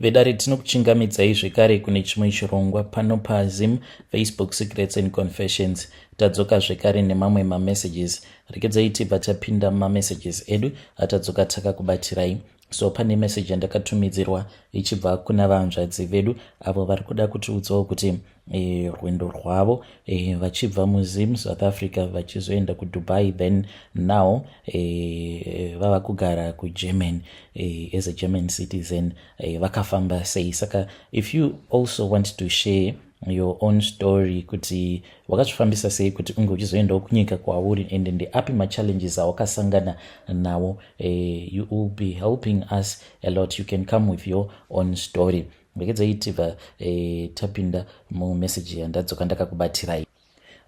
Vedare, tinokuchingamidzai zvekare kune chimwe chirongwa pano paZim Facebook Secrets and Confessions. Tadzoka zvekare nemamwe mamessages. Regedzai tibva tapinda mumamessages edu atadzoka takakubatirai. So pane message yandakatumidzirwa ichibva kuna vanzvadzi vedu avo vari kuda kutiudzawo kuti rwendo rwavo vachibva muZim, South Africa, vachizoenda kuDubai, then now vava kugara kuGermany as a German citizen, vakafamba sei. Saka if you also want to share your own story kuti wakazvifambisa sei kuti unge uchizoendawo kunyika kwauri and ndeapi machallenges awakasangana nawo, you will be helping us a lot. You can come with your own story. Regedzai tibva tapinda mumeseji yandadzoka ndakakubatirai.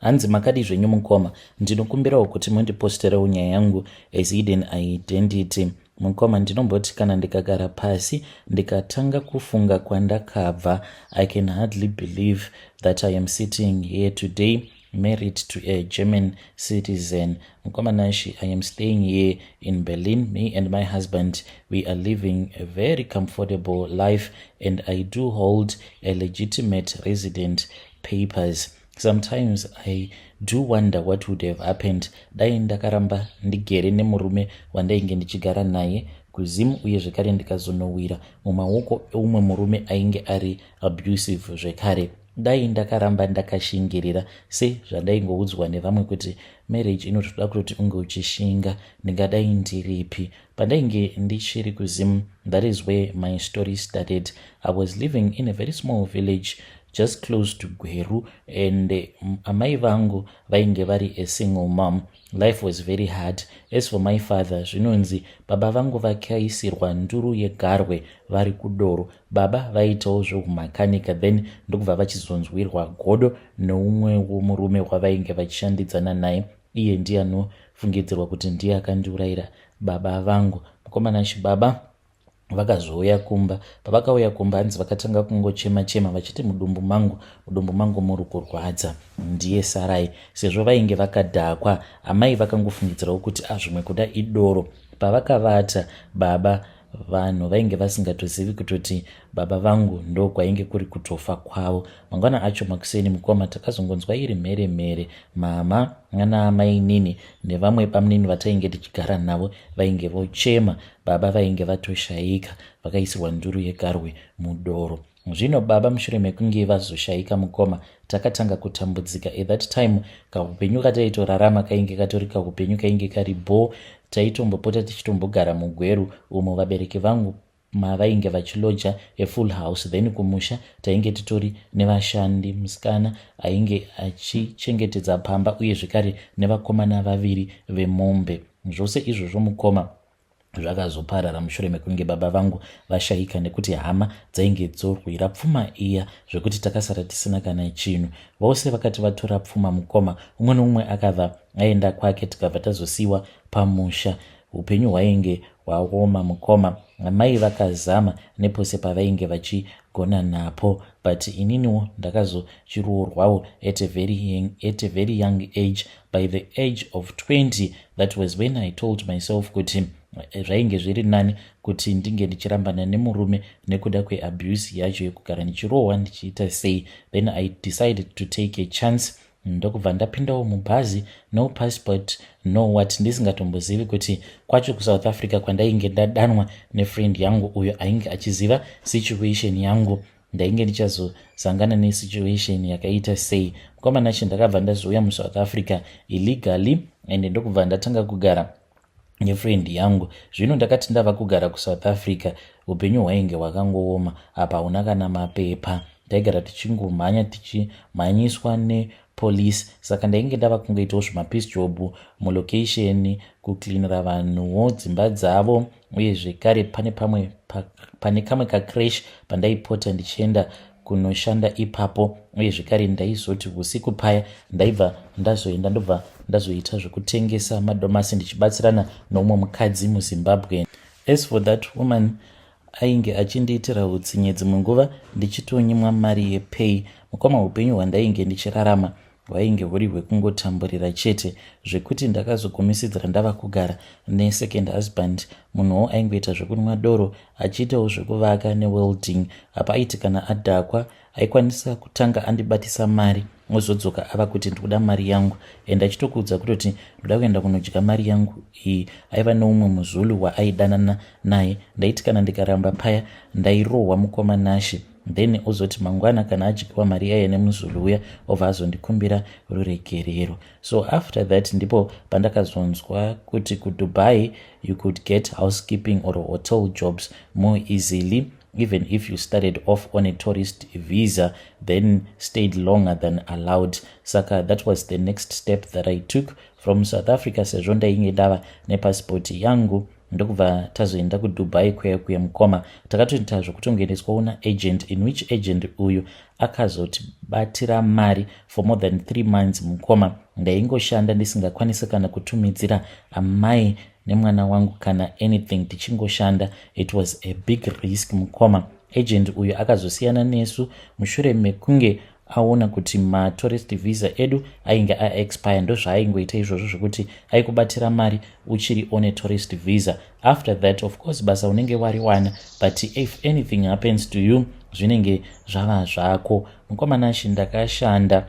Hanzi, "Makadi zvenyu mukoma? Ndinokumbirawo kuti mundiposterewo nyaya yangu as hidden identity. Mukoma, ndinomboti kana ndikagara pasi ndikatanga kufunga kwandakabva, I can hardly believe that I am sitting here today married to a German citizen. Mukoma Nashi, I am staying here in Berlin. Me and my husband, we are living a very comfortable life and I do hold a legitimate resident papers. Sometimes I do wonder what would have happened dai ndakaramba ndigere nemurume wandainge ndichigara naye kuZim, uye zvekare ndikazonowira mumaoko eumwe murume ainge ari abusive zvekare. Dai ndakaramba ndakashingirira sezvandaingoudzwa nevamwe kuti marriage inotoda kutoti unge uchishinga, ndingadai ndiripi? Pandainge ndichiri kuZim, that is where my story started. I was living in a very small village just close to Gweru and amai vangu vainge vari a single mom. Life was very hard. As for my father, zvinonzi baba vangu vakaisirwa nduru yegarwe vari kudoro. Baba vaitawo zvokumakanika, then ndokubva vachizonzwirwa godo neumwewo murume wavainge vachishandidzana naye. Iye ndiye anofungidzirwa kuti ndiye akandiurayira baba vangu. Mukomana chibaba vakazouya kumba. Pavakauya kumba, hanzi vakatanga kungochema chema vachiti, 'Mudumbu mangu, mudumbu mangu muri kurwadza, ndiye sarai.' Sezvo vainge vakadhakwa, amai vakangofungidzirawo kuti azvimwe kuda idoro. Pavakavata baba, vanhu vainge vasingatozivi kutoti baba vangu ndo kwainge kuri kutofa kwavo. Mangwana acho makuseni, mukoma, takazongonzwa iri mhere mhere. Mama nanaamainini nevamwe pamunini vatainge tichigara navo vainge vochema. Baba vainge vatoshayika, vakaisirwa nduru yegarwe mudoro. Zvino baba mushure mekunge vazoshayika, mukoma, takatanga kutambudzika. At that time kaupenyu kataitorarama kainge katori kaupenyu kainge kari bo. Taitombopota tichitombogara muGweru umo vabereki vangu mavainge vachiloja a full house. Then kumusha tainge titori nevashandi, musikana ainge achichengetedza pamba uye zvekare nevakomana vaviri vemombe. Zvose izvozvo, mukoma, zvakazoparara mushure mekunge baba vangu vashayika, nekuti hama dzainge dzorwira pfuma iya zvekuti takasara tisina kana chinhu. Vose vakati vatora pfuma, mukoma, umwe neumwe akabva aenda kwake, tikabva tazosiyiwa pamusha. Upenyu hwainge hwaoma, mukoma. Amai vakazama nepose pavainge vachigona napo, but ininiwo ndakazochiroorwawo at a very young age, by the age of 20. That was when I told myself kuti zvainge zviri nani kuti ndinge ndichirambana nemurume nekuda kweabuse yacho yekugara ndichirohwa ndichiita sei. Then I decided to take a chance, ndokubva ndapindawo mubhazi, no passport, no what, ndisingatombozivi kuti kwacho kuSouth Africa kwandainge ndadanwa nefriend yangu uyo ainge achiziva situation yangu, ndainge ndichazosangana nesituation yakaita sei. Mukomana che, ndakabva ndazouya muSouth Africa illegally and ndokubva ndatanga kugara nefriend yangu. Zvino ndakati ndava kugara kuSouth Africa, upenyu hwainge hwakangooma. Apa hauna kana mapepa, taigara tichingomhanya tichimhanyiswa nepolice. Saka ndainge ndava kungoitawo zvimapiece job mulocation, kucleanira vanhuwo dzimba dzavo, uye zvekare pane pamwe pane kamwe kacreche pandaipota ndichienda kunoshanda ipapo. Uye zvekare ndaizoti usiku paya ndaibva ndazoenda, ndobva ndazoita zvekutengesa madomasi ndichibatsirana noumwe mukadzi muZimbabwe. As for that woman, ainge achindiitira utsinye, dzimwe nguva ndichitonyimwa mari yepay. Mukoma, upenyu hwandainge ndichirarama Hwainge huri hwekungotamburira chete, zvekuti ndakazogumisidzira ndava kugara nesecond husband. Munhuwo aingoita zvekunwa doro, achiitawo zvekuvaka newelding. Apa aiti kana adhakwa, aikwanisa kutanga andibatisa mari, ozodzoka ava kuti, "Ndikuda mari yangu," and achitokuudza kutoti, "Ndoda kuenda kunodya mari yangu iyi." Aiva neumwe muZulu waaidanana naye. Ndaiti kana ndikaramba paya, ndairohwa, mukoma Nashe. Then ozoti mangwana kana adyiwa mari yaiye nemuZulu uya, obva azondikumbira ruregerero. So after that ndipo pandakazonzwa kuti kuDubai you could get housekeeping or hotel jobs more easily, even if you started off on a tourist visa, then stayed longer than allowed. Saka that was the next step that I took from South Africa, sezvo ndainge ndava nepasipoti yangu. Ndokubva tazoenda kuDubai kuya kuya, mukoma. Takatoita zvokutongoendeswawo naagent, in which agent uyu akazotibatira mari for more than 3 months, mukoma. Ndaingoshanda ndisingakwanisi kana kutumidzira amai nemwana wangu kana anything, tichingoshanda. It was a big risk, mukoma. Agent uyu akazosiyana nesu mushure mekunge aona kuti matourist visa edu ainge aexpire. Ndozvaaingoita izvozvo, zvekuti aikubatira mari uchiri on a tourist visa. After that, of course, basa unenge wariwana, but if anything happens to you, zvinenge zvava zvako. Mukoma Nashe, ndakashanda,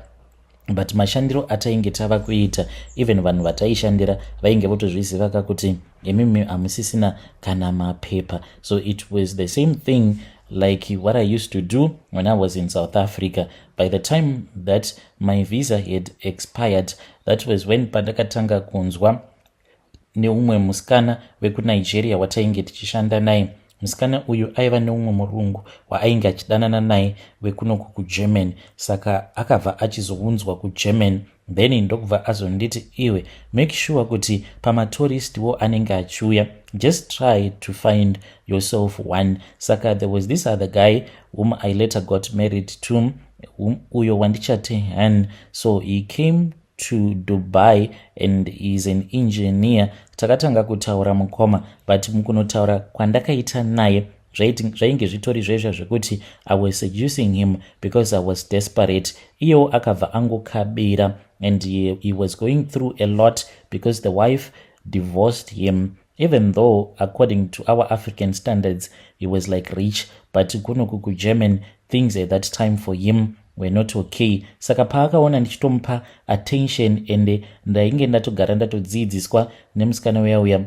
but mashandiro atainge tava kuita, even vanhu vataishandira vainge votozviziva kakuti imimi hamusisina kana mapepa. So it was the same thing like what I used to do when I was in South Africa. By the time that my visa had expired, that was when pandakatanga kunzwa neumwe musikana wekuNigeria watainge tichishanda naye. Musikana uyu aiva neumwe murungu waainge achidanana naye wekunoku kuGermany. Saka akabva achizounzwa kuGermany, then ndokubva azonditi, "Iwe, make sure kuti pamatoristiwo anenge achiuya, just try to find yourself one." Saka there was this other guy whom I later got married to, uyo wandichati Han. So he came to Dubai and is an engineer. Takatanga kutaura, mukoma, but mukunotaura kwandakaita naye, zvainge zvitori zvezvo zvekuti I was seducing him because I was desperate. Iyewo akabva angokabira, and he was going through a lot because the wife divorced him, even though according to our African standards he was like rich, but kunoku kuGerman things at that time for him were not okay. Saka paakaona ndichitomupa attention, and ndainge ndatogara ndatodzidziswa nemusikana uya uya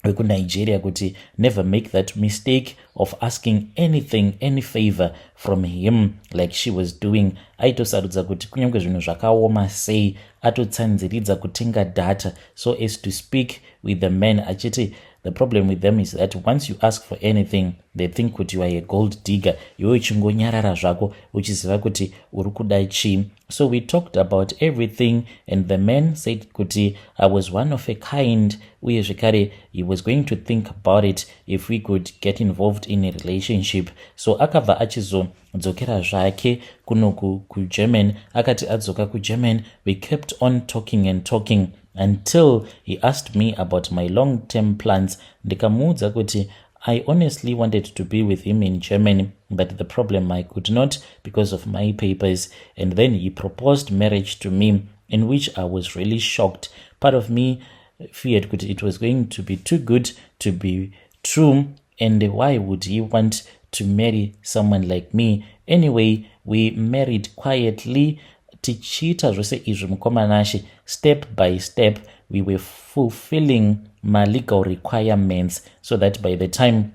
wekuNigeria kuti never make that mistake of asking anything, any favor from him like she was doing. Aitosarudza kuti kunyange zvinhu zvakaoma sei, atotsanziridza kutenga data so as to speak with the man, achiti the problem with them is that once you ask for anything, they think kuti you are a gold digger, iwe uchingonyarara zvako uchiziva kuti uri kuda chii. So we talked about everything, and the man said kuti I was one of a kind, uye zvekare he was going to think about it if we could get involved in a relationship. So akabva achizodzokera zvake kunoku kuGerman. Akati adzoka kuGerman, we kept on talking and talking until he asked me about my long term plans. Ndikamuudza kuti I honestly wanted to be with him in Germany, but the problem, I could not because of my papers. And then he proposed marriage to me, in which I was really shocked. Part of me feared kuti it was going to be too good to be true, and why would he want to marry someone like me? Anyway, we married quietly. Tichiita zvose izvi, mukoma Nashe, step by step we were fulfilling malegal requirements so that by the time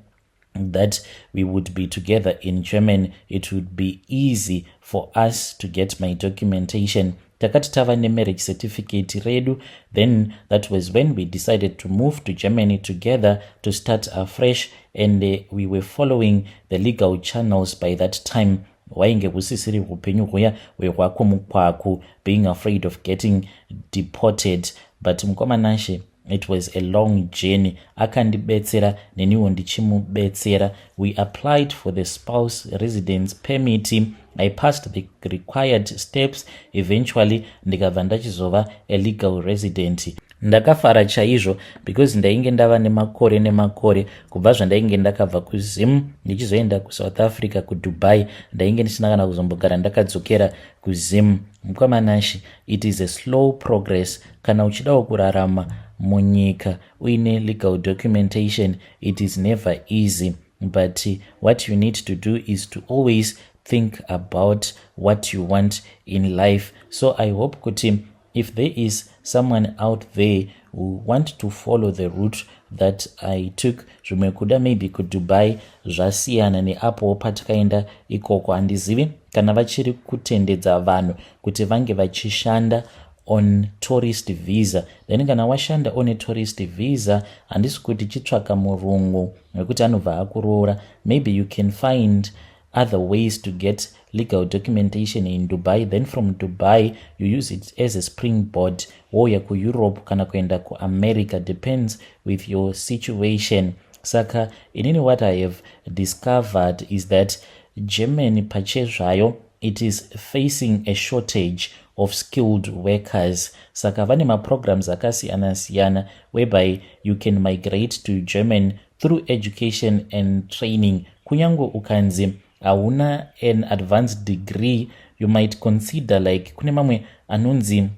that we would be together in Germany, it would be easy for us to get my documentation. Takati tava nemarriage certificate redu, then that was when we decided to move to Germany together to start afresh, and we were following the legal channels by that time. Hwainge husisiri upenyu huya hwehwako mukwaku, being afraid of getting deported. But mukoma Nashe, it was a long journey. Akandibetsera, neniwo ndichimubetsera. We applied for the spouse residence permit. I passed the required steps eventually, ndikabva ndachizova a legal resident. Ndakafara chaizvo because ndainge ndava nemakore nemakore kubva zvandainge ndakabva kuZim ndichizoenda kuSouth Africa, kuDubai. Ndainge ndisina kana kuzombogara ndakadzokera kuZim. Mukoma Nashi, it is a slow progress. Kana uchidawo kurarama munyika uine legal documentation, it is never easy, but what you need to do is to always think about what you want in life. So I hope kuti if there is someone out there who want to follow the route that I took, zvimwe kuda maybe kuDubai zvasiyana neapowo patakaenda ikoko. Handizivi kana vachiri kutendedza vanhu kuti vange vachishanda on tourist visa. Then kana washanda on a tourist visa, handisi kuti chitsvaka murungu wekuti anobva akuroora. Maybe you can find other ways to get legal documentation in Dubai. Then from Dubai you use it as a springboard, wouya kuEurope kana kuenda kuAmerica, depends with your situation. Saka inini what I have discovered is that Germany pachezvayo, it is facing a shortage of skilled workers. Saka vane maprograms akasiyana-siyana whereby you can migrate to German through education and training. Kunyange ukanzi hauna an advanced degree, you might consider like kune mamwe anonzi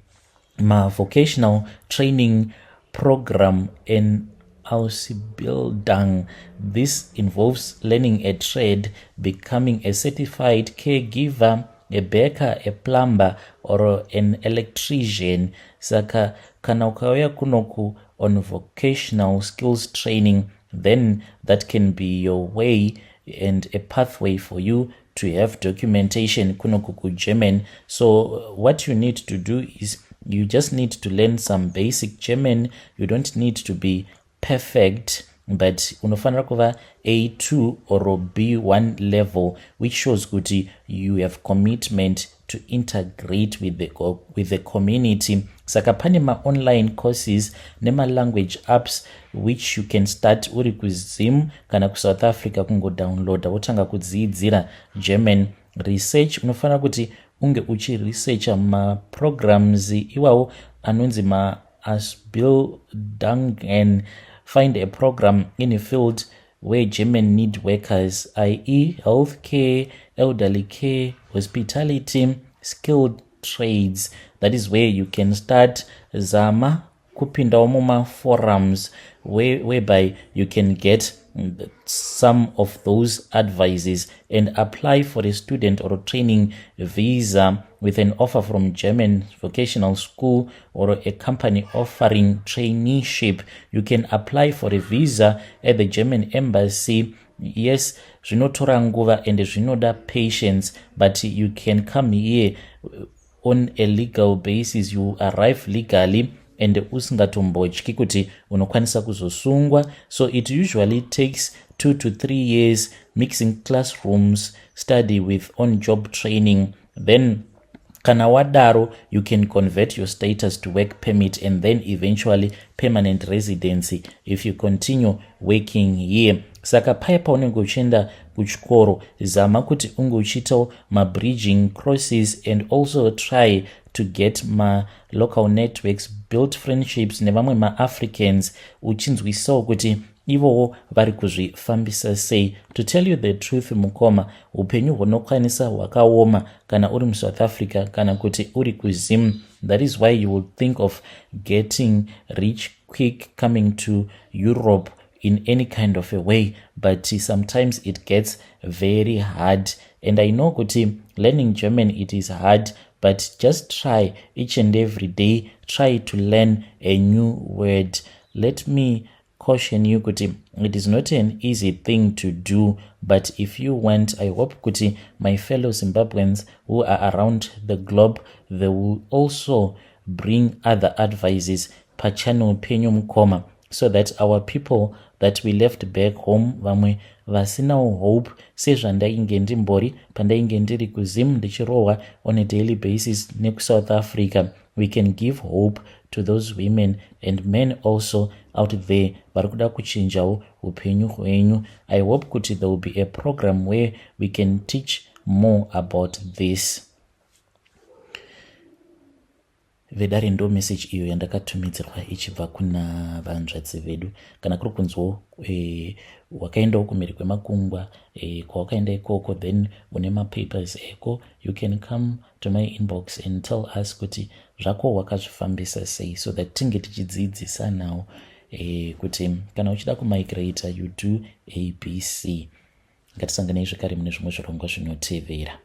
mavocational training program in Ausbildung. This involves learning a trade, becoming a certified caregiver, a baker, a plumber or an electrician. Saka kana ukauya kunoku on vocational skills training, then that can be your way and a pathway for you to have documentation kunoku kuGerman. So what you need to do is you just need to learn some basic German. You don't need to be perfect, but unofanira kuva A2 or B1 level, which shows kuti you have commitment to integrate with the community. Saka pane maonline courses nemalanguage apps which you can start uri kuZim kana kuSouth Africa, kungodownloada wotanga kudziidzira German. Research, unofanira kuti unge uchiresearcha maprograms iwawo anonzi maAusbildungen. Find a program in a field where German need workers, i.e. healthcare, elderly care, hospitality, skilled trades. That is where you can start. Zama kupindawo mumaforums whereby you can get some of those advices and apply for a student or a training visa with an offer from German vocational school or a company offering traineeship. You can apply for a visa at the German embassy. Yes, zvinotora nguva and zvinoda patience, but you can come here on a legal basis. You arrive legally and usingatombotyi kuti unokwanisa kuzosungwa. So it usually takes 2 to 3 years, mixing classrooms study with on job training. Then kana wadaro, you can convert your status to work permit and then eventually permanent residency if you continue working here. Saka paya paunenge uchienda kuchikoro, zama kuti unge uchiitawo mabridging courses and also try to get malocal networks, build friendships nevamwe maAfricans, uchinzwisisawo kuti ivowo vari kuzvifambisa sei. To tell you the truth, mukoma, upenyu hunokwanisa hwakaoma kana uri muSouth Africa kana kuti uri kuZim. That is why you will think of getting rich quick coming to Europe in any kind of a way, but sometimes it gets very hard. And I know kuti learning German, it is hard, but just try each and every day. Try to learn a new word. Let me caution you kuti it is not an easy thing to do, but if you want, I hope kuti my fellow Zimbabweans who are around the globe, they will also bring other advices pachannel penyu, mukoma, so that our people that we left back home, vamwe vasinawo hope sezvandainge ndimbori pandainge ndiri kuZim ndichirohwa on a daily basis nekuSouth Africa, we can give hope to those women and men also out there vari kuda kuchinjawo upenyu hwenyu. I hope kuti there will be a program where we can teach more about this. Vedare, ndo message iyo yandakatumidzirwa ichibva kuna vanzvadzi vedu. Kana kuri kunzwawo wakaendawo kumhiri kwemakungwa, kwawakaenda ikoko, then une mapapers eko, you can come to my inbox and tell us kuti zvako wakazvifambisa sei, so that tinge tichidzidzisanawo kuti kana uchida kumigrata, you do ABC. Ngatisanganei zvekare mune zvimwe zvirongwa zvinotevera.